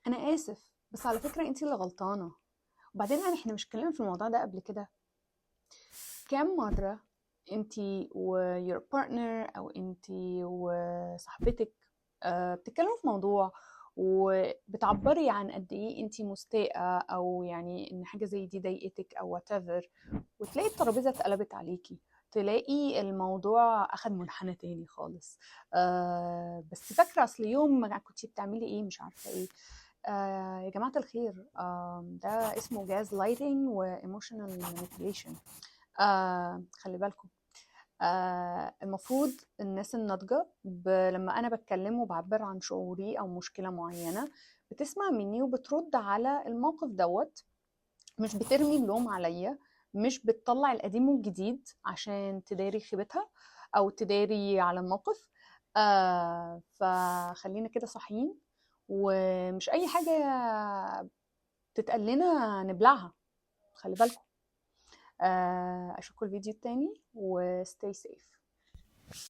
انا اسف، بس على فكرة انتي اللي غلطانه، وبعدين احنا مش اتكلمنا في الموضوع ده قبل كده؟ كام مرة انتي و your partner او انتي وصاحبتك بتتكلموا في موضوع وبتعبري عن قد ايه انتي مستاءة، او يعني ان حاجة زي دي ضايقتك او whatever، وتلاقي الترابيزة اتقلبت عليكي، تلاقي الموضوع اخد منحنى تاني خالص. بس فاكرة اصل يوم ما كنتي بتعملي ايه مش عارفة ايه. يا جماعة الخير، ده اسمه gaslighting و emotional manipulation. خلي بالكم. المفروض الناس الناضجة لما أنا بتكلم وبعبر عن شعوري أو مشكلة معينة بتسمع مني وبترد على الموقف دوت، مش بترمي اللوم عليا، مش بتطلع القديم والجديد عشان تداري خيبتها أو تداري على الموقف. فخلينا كده صاحيين، ومش أي حاجة تتقال لنا نبلعها، خلي بالكم. أشوفكم الفيديو التاني، و stay safe.